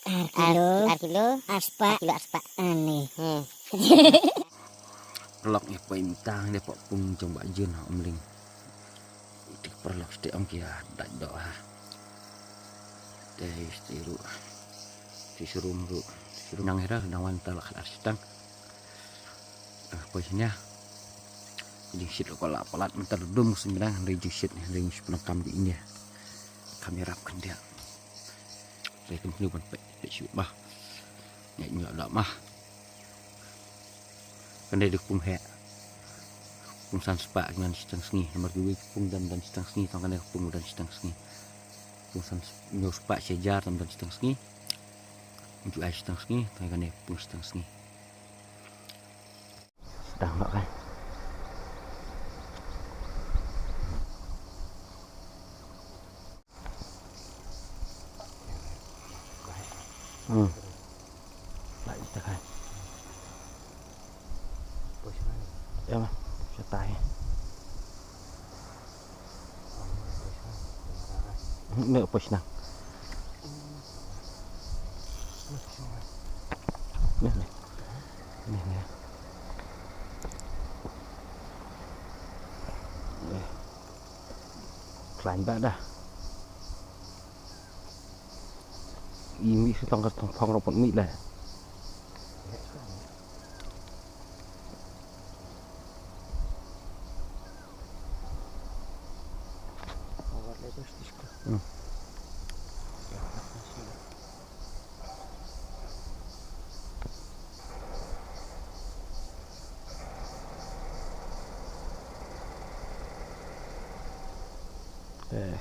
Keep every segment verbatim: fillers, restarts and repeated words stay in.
Ar kilo. Ar kilo. Ar spah. Ar kilo ar spah. Ani. Hmm. Paralok, ïa poi mynta ngi dei poi pung jong Bah Jun ha Umling. Te paralok, te ong ki ïa dait doh ha. Te te ruh. Te shu rum ruh. Shu rum nang hera nang wan ta la khat ar shitang. Ah, poi sini ah. Jingshit ruh ko la palat mynta ruh dum musim bnang, hynrei jingshit, hynrei ngi shu pyndonkam dei ïa ine. Kam ïarap khyndiat. Hynrei kam shu ban peit, peit shuh bah. Ngi ngi la mah. Kane dei pung heh. Pung san spah ki don shiteng sngi. Namar kiwei ki pung dang don shiteng sngi, tang kane ka pung don shiteng sngi. Pung san sp-, hynñiew spah shi hajar dang don shiteng sngi. Hynñiew ai shiteng sngi, tang kane pung shiteng sngi. Dang noh kai. Hmm. Lai ta kai. Ïa ma, sha tai. Ne poi shnang. Ne, ne. Ne, ne. Ne. Khlaiñ ba da. I mih shu tong ka tong phong ro pon mih le. Hmm. Eh.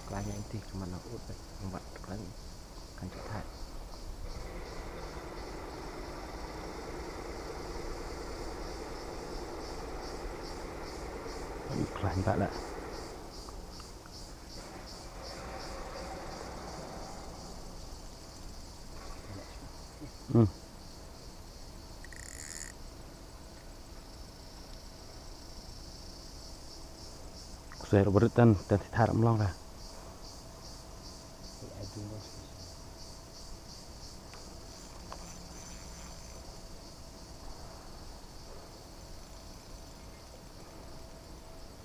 Khlaiñ ïa iti ka man la ut, eh, wat khlaiñ kan jot hat. Khlaiñ ba la. Hmm. Kusai rubber tan, tan thithar am long ra. Khlaiñ, khlaiñ, khlaiñ, khlaiñ. Khlaiñ, khlaiñ,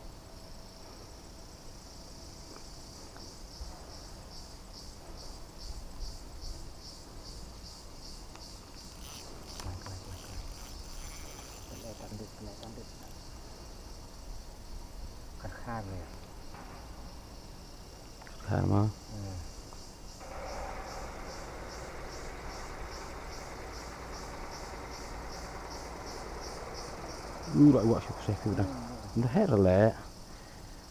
khlaiñ. Khlaiñ, khlaiñ, khlaiñ. Khlaiñ, khlaiñ, khlaiñ. Khlaiñ, khlaiñ, khlaiñ. Khlaiñ, khlaiñ. Hmm. U, la wah shuh shuh shuh dah. Dah her le.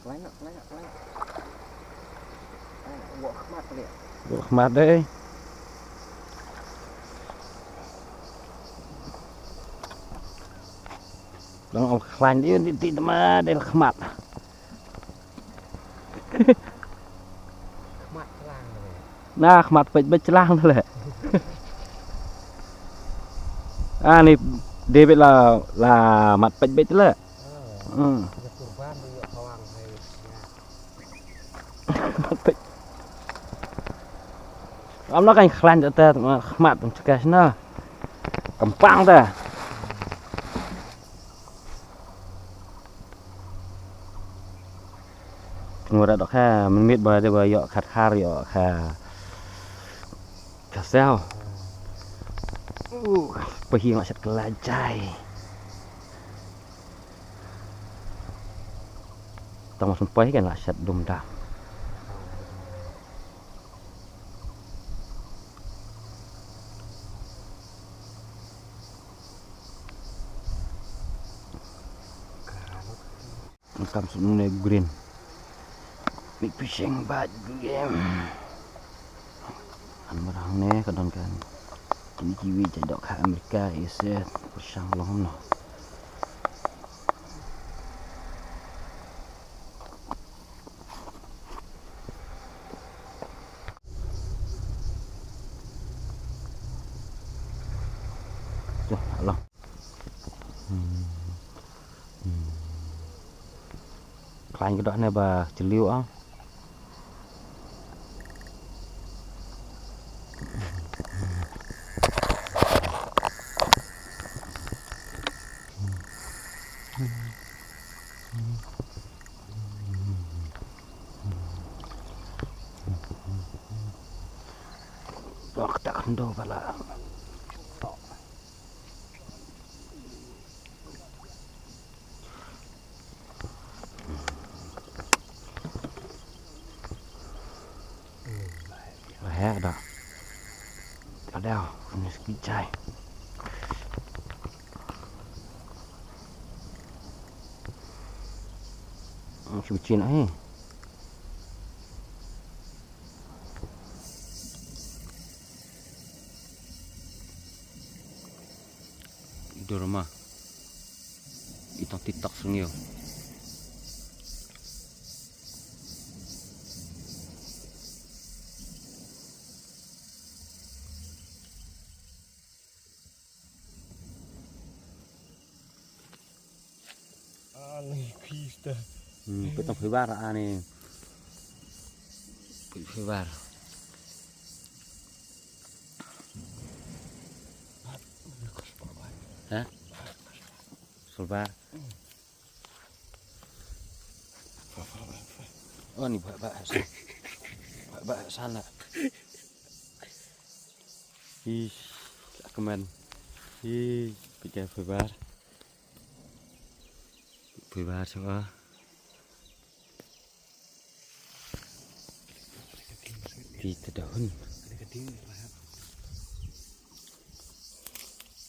Khlaiñ noh, khlaiñ noh, khlaiñ noh. Khlaiñ noh, wah khmat le. Wah khmat dei. Dang ong khlaiñ dei, dei, dei, ma dei khmat. Khmat lang le. Na khmat peit beit lang le. Ani David la, la mat peit beit le. Hmm. Mat peit. Am na kan khlaiñ ta ta, ma khmat tum chaka shna. Kampang ta. Pynwara doh kha, mynmiet ba dei ba ïoh kha dkhar ïoh kha. Kha saw. Uh, pa hi ngak shat kala jai. Tang mas pai kan la shat dum dam. Kam sut ne green. Big fishing bait game. Han marang ne ka don kan. Kini kiwi jai dok ha Amerika ise pyrshang long no. Alo. Hmm. Hmm. Khlaiñ ka doh ne ba jylliew ah. Dok tak ndo bala. Laheh dah. Dah dah. Ini sikit cai. Cuci nak eh. Dur ma. Itong TikTok sungyo. Ani Krista. Hmm, petang fibar ani. Fibar. Ha? Sulbar. Oh, ni ba ba. Ba ba sana. Ih, kemen. Ih, pika fibar. Fibar coba. Di tadahun.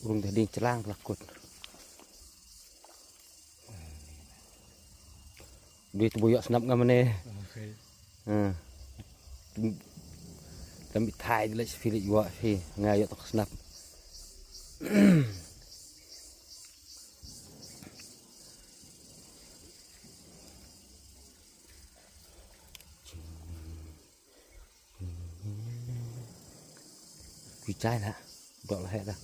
Urung dah ding celang pelakut. Dei tu boyok snap ngam ne. Okay. Ha. Tam bi thai dei leh si Felix wa si nga yok tong snap. Kui chai na. Dok la hek dah.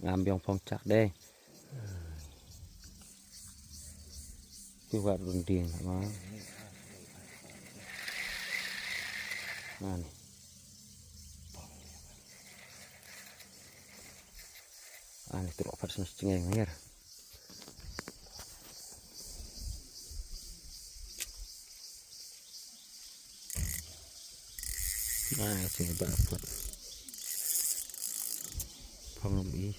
Ngam biang phong chak deh. Ki wat runding ma. Ani. Ani tu rok pat sens cengeng nger. Ani sini ba pat. Phong rum i.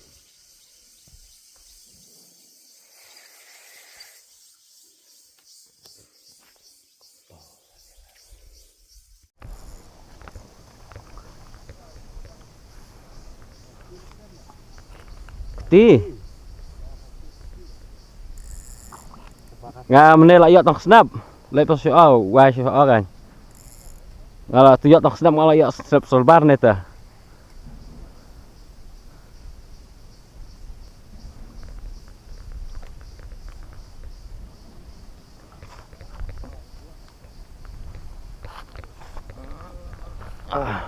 Ti. Nga mene la yok tong snap. Lek to sio, wai sio kan. Nga la tu yok tong snap, nga la yok snap solbar neta. Ah.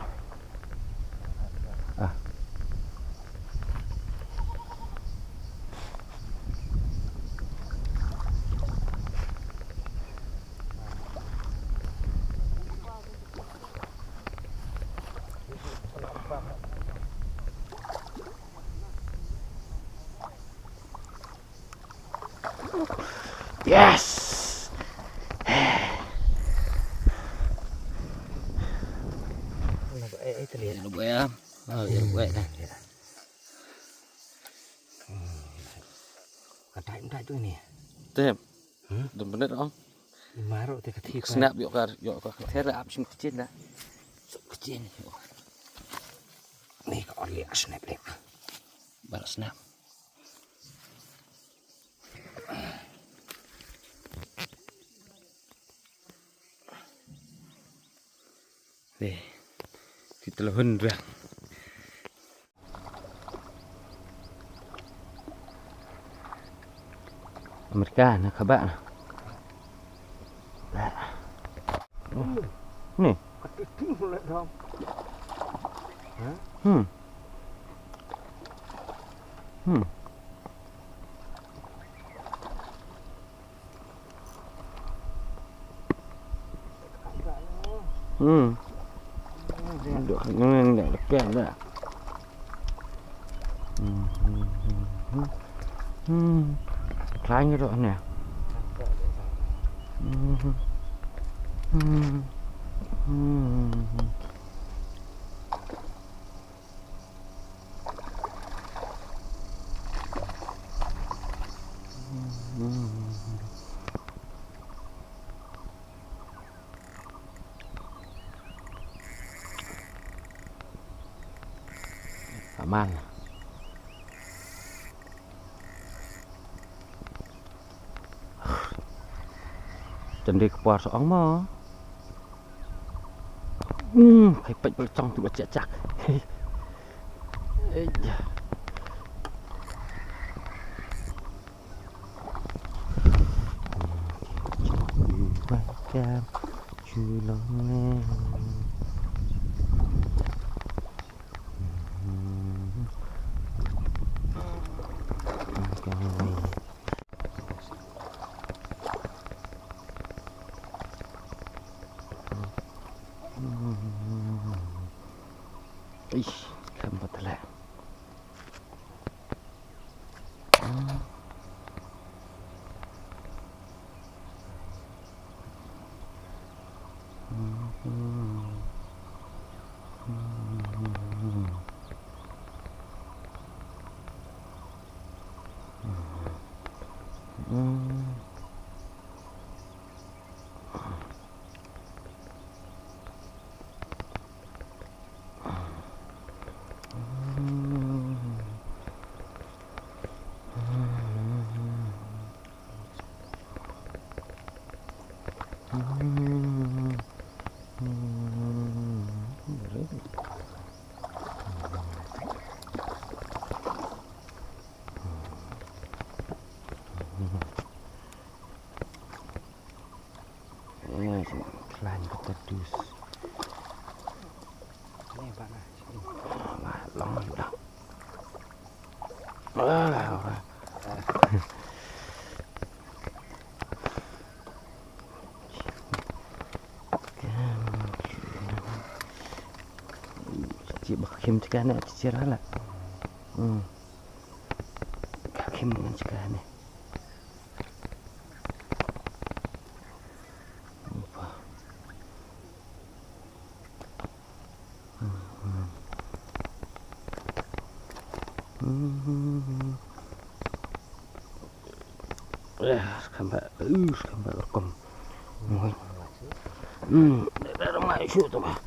Ah. Yes. Ano ba? Eh, ito liya. Ano ba yan? Oh, yan ba yan? Katai, katai tu ni. Tep. Hmm? Dum benet oh. Maro te kati. Snap yok kar, yok kar. Ter ap sing kecil dah. Sing kecil. Ni ka oli snap le. Bar snap. Dei. Ti telehun riang. Amerika na kaba na. Ni. Hmm. Hmm. Hmm. Dok, nang dah lepas dah. Hmm. Hmm. Hmm. Khlaiñ ruh ne. Hmm. Hmm. Hmm. Aman. Jan dei ka por sa ong mo. Hmm, kai peit peit chong tu ba chak chak. Ei. Ish, khlem pat leh. Eh, khlaiñ kata dus. Ni ba na. Ba long dah. Ah. Ci ba khim ci ka ne ci ci ra la. Hmm. Ka khim ngan ci ka ne. Eh, skam ba, uh, skam ba rukom. Hmm, da rukom shu tu ba.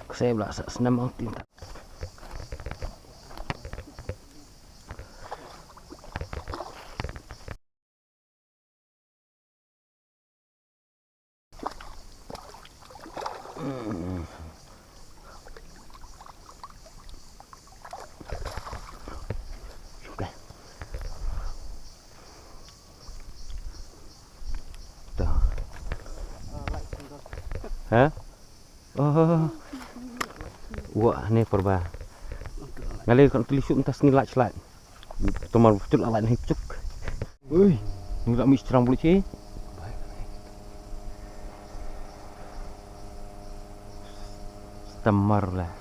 Ksai bla sa snam ang tin ta. Ha? Oh. Wah, ni purba. Ngali kan tulis yuk tas ni lach lach. Tomar betul alat ni cuk. Ui, ngi la mi strang bulu ci. Stamar lah.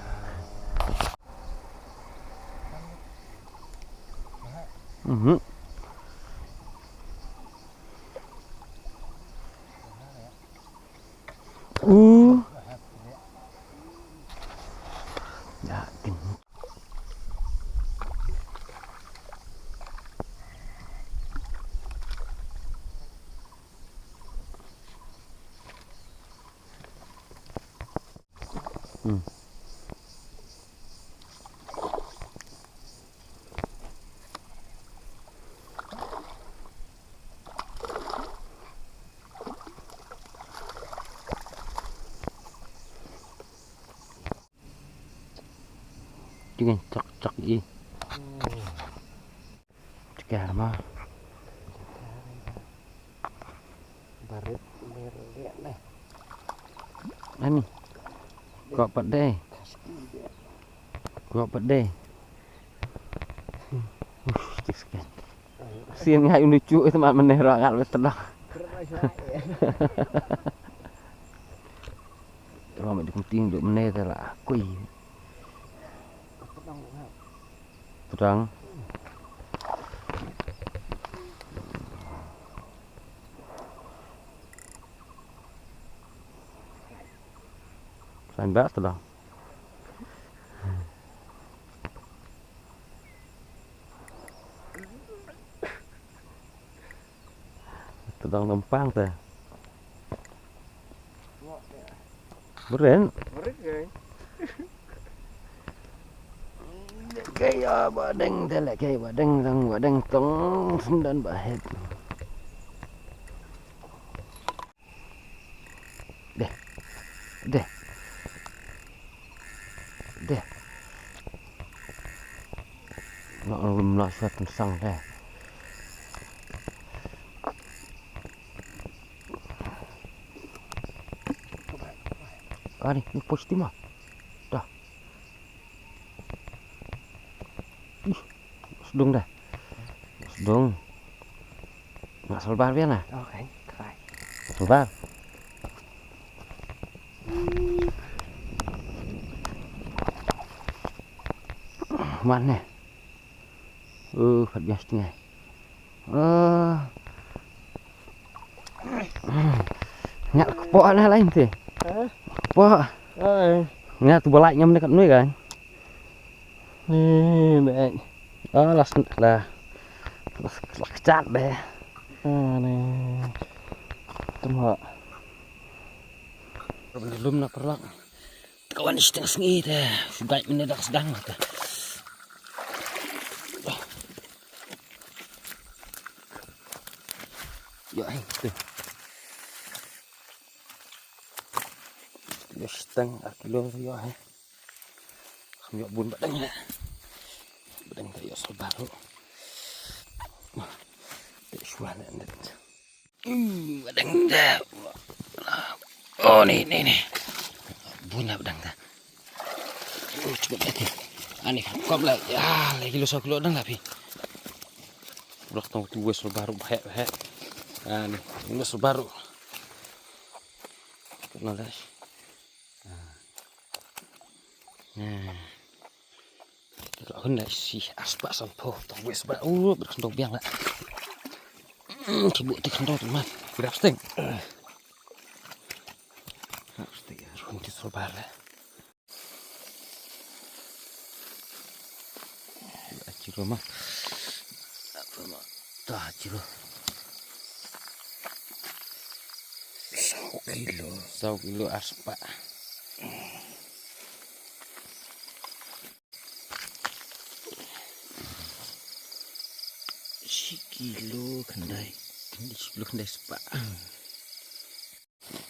Mhm. Uh. Ya, kin. Hmm. Ngi chak chak i. Chakar ma. Barit mer liat ne. Ani. Ko pat dei. Ko pat dei. Ush, tis kan. Sien ngai unu chu itu mat meneh ra ngat betul dah. Terus mak dikunting duk meneh tu lah kui. Terang. Sain ba tu dah. Tadang nampang ta. Beren. Beren kai. Kai ya ba deng ta le kai ba deng dang ba deng tong sendan ba het. Deh. Deh. Deh. Nak lum nak suat tensang deh. Ah, ni, ni pos timah. Dah. Ih, sdung dah. Sdung. Nak solbar biar lah. Okay, try. Solbar. Mana? Uh, empat belas setengah. Uh. Ngat kepok lah lain tu. Hah? Kepok. Ai. Ngat tu balai nyam dekat nui kan. Ni, ni. Ah, las, lah. Las, las kecat deh. Ah, ni. Tengok. Belum nak perlak. Kawan setengah sengit eh. Sudah mendadak sedang tu. Ya, eh, tu. Setengah kilo ya, eh. Kham ïoh bun ba dang ïa. Ba dang ïa solbar ruh. Te shuwa ne ndet. Hmm, ba dang da. Oh, ni, ni, ni. Bun ba dang da. Oh, cukup lagi. Ani, kop lah. Ya, lagi kilo satu kilo dang lah, pi. Udah tong tu wes solbar ruh, hek, hek. Ani, ini solbar ruh. Kena dah. Nah. Ka hun da shi ar spah sanphew, to wes ba u bad khyndew biang la. Hmm, ki buh te khyndew te man. Grab sting. Grab sting, run ti solbar la. Jiro ma. Apa ma? Ta jiro. Saw kilo. Saw kilo ar spah. Shi kilo khyndai. Shi kilo khyndai spah.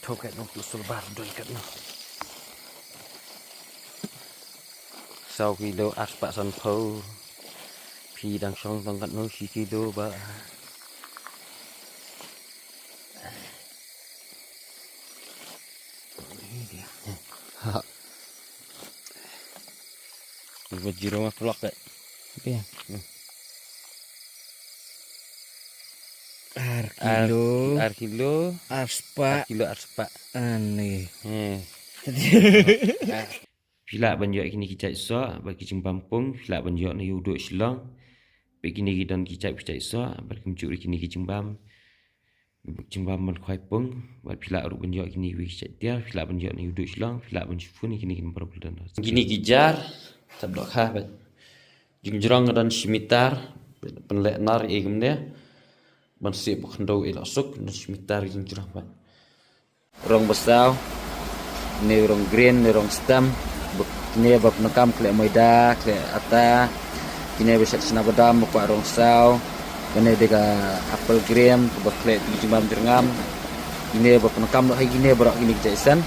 Thok kat nong tu solbar don kat nong. Saw kilo ar spah sanphew. Phi dang shong tang kat nong shi kilo ba. Ha. Iba jiro ma pelak eh. Iya. Hmm. Ar kilo. Ar kilo. Ar spah. Ar kilo ar spah. Ani. Hmm. Phi lah ban ïoh kine ki jait soh bad ki jingbam pung, phi lah ban ïoh na ïa u duh Shillong. Bad kine ki don ki jait, ki jait soh bad kumjuh ruh kine ki jingbam. Jingbam ban khwai pung, bad phi lah ruh ban ïoh kine ki jait tiar, phi lah ban ïoh na ïa u duh Shillong, phi lah ban shu phone ïa kine ki number ba la don. Kine ki jar, tab dohkha bad. Jingjrong ka don shi mitar, pynleh nar ïa kumne. Ban sih ba khyndew ïa la suk, don shi mitar jingjrong bad. Rong ba saw, ne rong green, ne rong stem, ba, ne ba pyndonkam khleh maida, khleh ata, kine ba shet sna badam, ba kwah rong saw, kane de ka apple green, ba khleh ti jingbam jyrngam, kine ba pyndonkam noh hai kine baroh kine ki jait sen.